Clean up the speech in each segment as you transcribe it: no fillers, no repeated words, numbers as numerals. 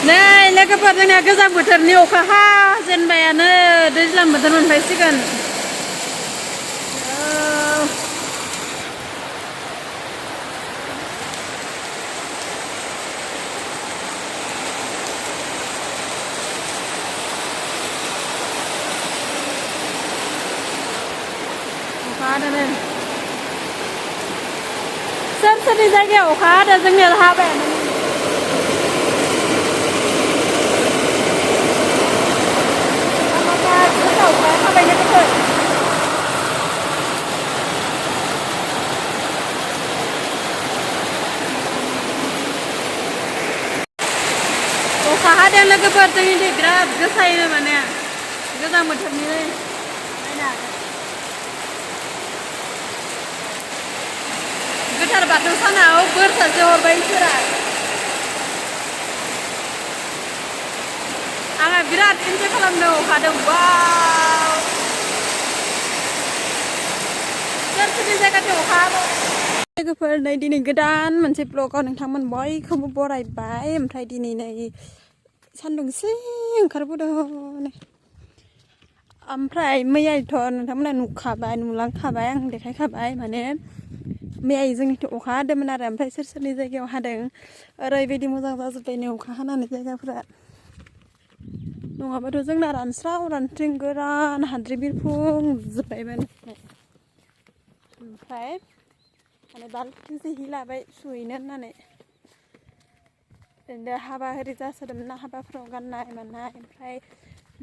नै लोगोफोर जोंना गोजां बोथोरनि अखा हाजेनबायानो दैज्लां बोथोर मोनफैसिगोन। अखा हादों सोर सोरनि जायगायाव अखा हादों जोंनिया हाबायानो। अखा हादों लोगोफोर जोंनिथिं बिराद गोसायैनो माने गोजां बोथोरनि नायनो हागोन। गोथार बाथौ सानाव बोर सारस्रि हरबाय इसोरा। आङो बिराद इन्जय खालामदों अखादों वाव। सोर सोरनि जायगाथिं अखा हादों लोगोफोर नै दिनै गोदान मोनसे ब्लगाव नोंथांमोन बयखौबो बरायबाय। ओमफ्राय दिनै नै सान्दुं एसे ओंखारबोदों नै। ओमफ्राय मैयाथ' नोंथांमोना नुलांखाबाय आं देखायखाबाय माने मैया जोंनिथिं अखा हादोंमोन आरो। ओमफ्राय सोर सोरनि जायगायाव हादों ओरैबायदि मोजां जाजोब्बाय नै अखा हानानै जायगाफोरा। नङाबाथ' जोंना रानस्राव रानथ्रिं गोरान हाद्रि बिरफुंजोब्बायमोन। ओमफ्राय माने बाल्थिंसे हि लाबाय सुहैनो होननानै। ओरैनो हाबा ओरि जासोदोंमोन ना हाबाफ्राव गाननाय मानाय। ओमफ्राय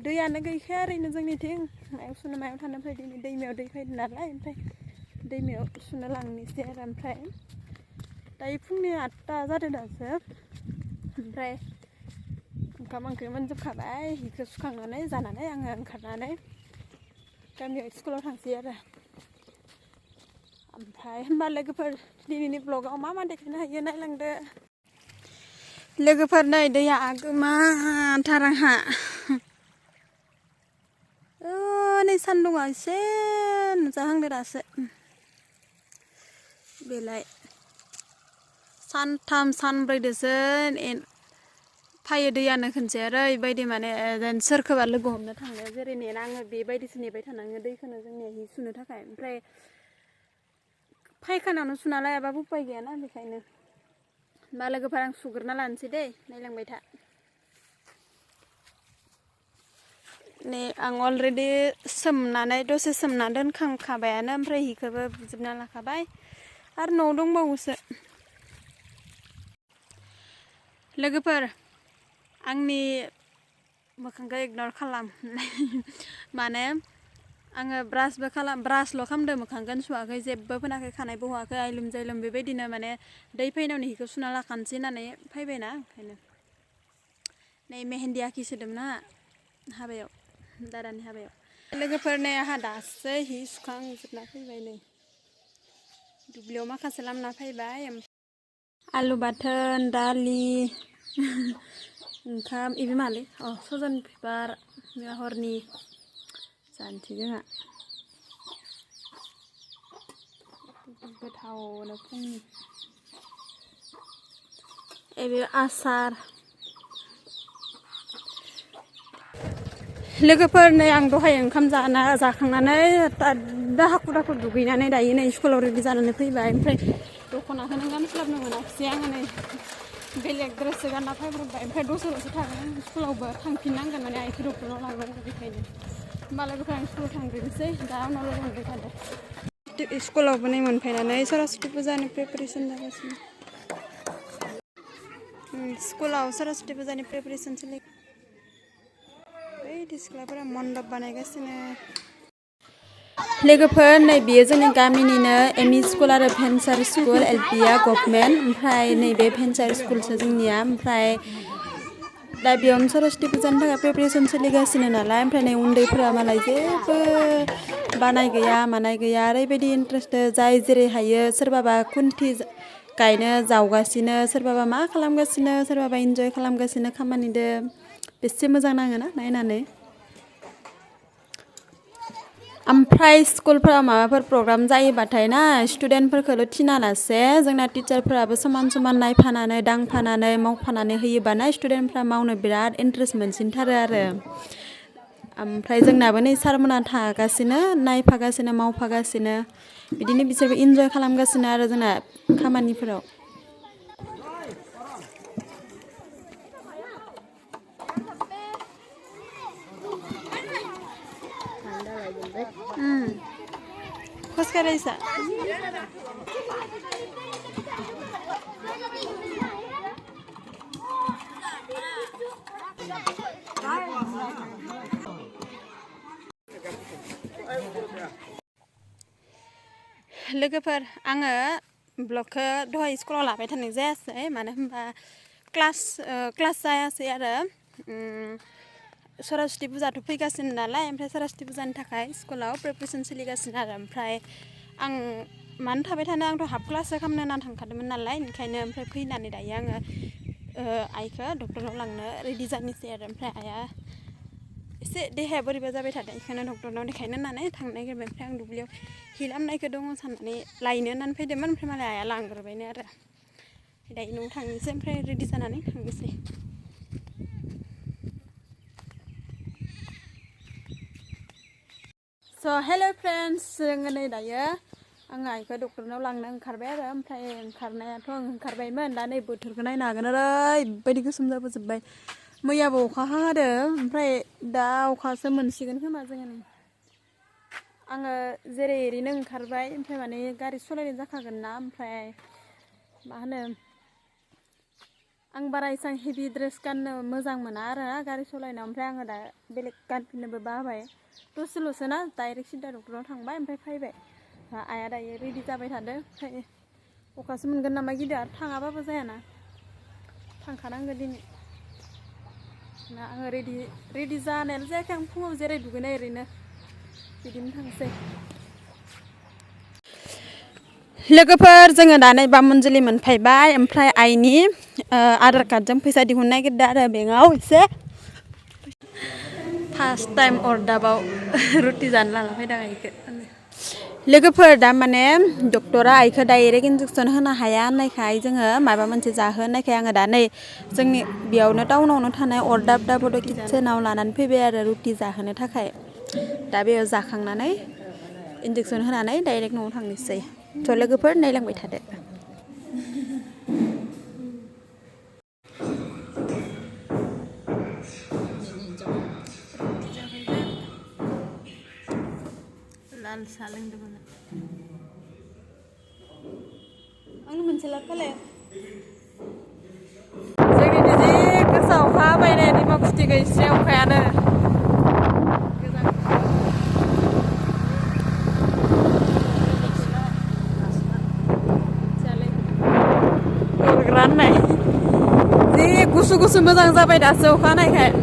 दैयानो गैखाया ओरैनो जोंनिथिं मायाव सुनो मायाव थानो। ओमफ्राय दिनै दैमायाव दै फैदों नालाय ओमफ्राय दैमायाव सुनो लांनोसै आरो। ओमफ्राय दायो फुंनि 8टा जादों दासो। ओमफ्राय ओंखाम ओंख्रि मोनजोबखाबाय हिखौ सुखांनानै जानानै आङो ओंखारनानै गामियाव स्कुलाव थांसै आरो। ओमफ्राय होमबा लोगोफोर दिनैनि ब्लगाव मा मा देखायनो हायो नायलांदो। लोगोफोर नै दैया आगोमाथार आंहा। नै सान्दुंआ एसे नुजाहांदो दासो। बेलाय सानथाम सानब्रैदोसो फायो दैयानो खनसे ओरैबायदि माने सोरखौबा लोगो हमनो थांनो जेरै नेनाङो बेबायदिसो नेबाय थानाङो दैखौनो जोंनिया हि सुनो थाखाय। ओमफ्राय फायखानायावनो सुना लायाबाबो उपाय गैयाना बेखायनो। मा लोगोफोर आं सुग्रोना लानोसै दै नायलांबाय था। नै आं अलरेडि सोमनानै दसे सोमना दोनखांखाबायानो। ओमफ्राय हिखौबो बुजोबना लाखाबाय आरो न'आव दंबावोसो। लोगोफोर आंनि मोखांखौ इगनर खालाम माने आङो ब्रासल' खालामदों मोखांखौनो सुवाखै जेबो फोनाखै खानायबो हवाखै आइलोम जाइलोम बेबायदिनो माने दै फैनायावनो हिखौ सुना लाखानोसै होननानै फैबायना ओंखायनो। नै मेहेन्दी आखिसोदोंमोन आंहा हाबायाव दादानि हाबायाव। लोगोफोर नै आंहा दासो हि सुखांजोबना फैबाय नै दुब्लियाव माखासे लामना फैबाय। आलु बाथोन दालि ओंखाम इबो मालै सजन बिबार हरनि जानोसै जोंहा गोथावनो फुंनि। बे आसार लोगोफोर नै आं दहाय ओंखाम जाखांनानै हाखु दाखु दुगैनानै दायो नै स्कुलाव रेडि जानानै फैबाय। ओमफ्राय दख'नाखौनो गानस्लाबनो मोनाखिसै आङो नै बेलेग ड्रेससो गानना फैब्रबबाय। ओमफ्राय दसेल'सो थागोन आं स्कुलावबो थांफिननांगोन माने आइखौ डक्टरनाव लांनांगौ बेखायनो। होमबा लोगोफोर आं स्कुलाव थांग्रोनोसै दा उनाव लोगो मोनबाय थादो। स्कुलावबो नै मोनफैनानै सरस्वती फुजानि प्रिपेरेसन जागासिनो। स्कुलाव सरस्वती फुजानि प्रिपेरेसन सोलिगासिनो। बै सिख्लाफोरा मन्दप बानायगासिनो। लोगोफोर नै बियो जोंनि गामिनिनो एमइ स्कुल आरो भेन्सार स्कुल एलपिआ गभर्नमेन्ट। ओमफ्राय नैबे भेन्सार स्कुलसो जोंनिया। ओमफ्राय दा बेयावनो सरस्वती फुजानि थाखाय प्रिपेरेसन सोलिगासिनो नालाय। ओमफ्राय नै उन्दैफोरा मालाय जेबो बानाय गैया मानाय गैया ओरैबायदि इन्टारेस्टेड जाय जेरै हायो सोरबाबा खुन्थि गायनो जावगासिनो सोरबाबा मा खालामगासिनो सोरबाबा इन्जय खालामगासिनो खामानिदो बेसे मोजां नाङोना नायनानै। ओमफ्राय स्कुलफोराव माबाफोर प्रग्राम जायोबाथाय ना स्टुडेन्टफोरखौल' थिनालासे जोंना टिचारफोराबो समान समान नायफानानै दांफानानै मावफानानै होयोबाना स्टुडेन्टफ्रा मावनो बिराद इन्ट्रेस्ट मोनसिनथारो आरो ओमफ्राय जोंनाबो नै सारमोना थागासिनो नायफागासिनो मावफागासिनो बिदिनो बिसोरबो इन्जय खालामगासिनो आरो जोंना खामानिफोराव खसखारायसा लोगोफोर आङो ब्लगखौ दहाय स्कुलाव लाबाय थानाय जायासै मानो होनबा क्लास जायासै आरो सरस्वती फुजाथ' फैगासिनो नालाय ओमफ्राय सरस्वती फुजानि थाखाय स्कुलाव प्रिपारेसन सोलिगासिनो आरो ओमफ्राय आं मानो थाबाय थानो आंथ' हाफ क्लाससो खालामनो होननानै थांखादोंमोन नालाय ओंखायनो ओमफ्राय फैनानै दायो आङो आइखौ डक्टरनाव लांनो रेडि जानोसै आरो ओमफ्राय आइया एसे देहाया बोरैबा जाबाय थादों बेखायनो डक्टरनाव देखायनो होननानै थांनो नागिरबाय ओमफ्राय आं दुब्लियाव हि लामनायखौ दङ साननानै लायनो होननानै फैदोंमोन ओमफ्राय मालाय आइया लांग्रोबायनो आरो दायो न'आव थांनोसै ओमफ्राय रेडि जानानै थांनोसै स' हेल' फ्रेन्ड्स जोङो नै दायो आङो आइखौ डक्टरनाव लांनो ओंखारबाय आरो ओमफ्राय ओंखारनायाथ' आं ओंखारबायमोन दा नै बोथोरखौ नायनो हागोन ओरैबायदि गोसोम जाबोजोब्बाय मैयाबो अखा हादों ओमफ्राय दा अखासो मोनसिगोन खोमा जोङो आङो जेरै ओरैनो ओंखारबाय ओमफ्राय माने गारि सालायनाय जाखागोन ना ओमफ्राय मा होनो आं बारा एसां हेभि ड्रेस गाननो मोजां मोना आरो गारि सालायनायाव ओमफ्राय आङो दा बेलेग गानफिननोबो बाबाय दसेल'सो ना डाइरेक्ट सिदा डक्टराव थांबाय ओमफ्राय फैबाय आइया दायो रेडि जाबाय थादों ओमफ्राय अखासो मोनगोन नामा गिदो आरो थाङाबाबो जायाना थांखानांगौ दिनै ना आङो रेडि जानायानो जायाखै आं फुङाव जेरै दुगैनाय ओरैनो बिदिनो थांसै लोगोफोर जोङो दा नै बामोनजुलि मोनफैबाय ओमफ्राय आइनि आधार कार्डजों फैसा दिहुननो नागिरदों आरो बेंकआव एसे फार्स्ट टाइम अरदाबाव रुटि जानो लाना फैदों आइखौ लोगोफोर दा माने डक्टरा आइखौ डाइरेक्ट इन्जेकसन होनो हाया होननायखाय जोङो माबा मोनसे जाहो होननायखाय आङो दा नै जोंनि बेयावनो टाउनावनो थानाय अरदाब दाबद किटसेनाव लानानै फैबाय आरो रुटि जाहोनो थाखाय दा बेयाव जाखांनानै इन्जेकसन होनानै डाइरेक्ट न'आव थांनोसै थ' लोगोफोर नायलांबाय थादो लाल साहा लोंदोंमोन आंनो मोनसे लाबोफालाय जोंनिथिं जि गोसा अखा हाबाय नै दैमाखुथिखै एसे अखायानो जि गुसु गुसु मोजां जाबाय दासो अखा हानायखाय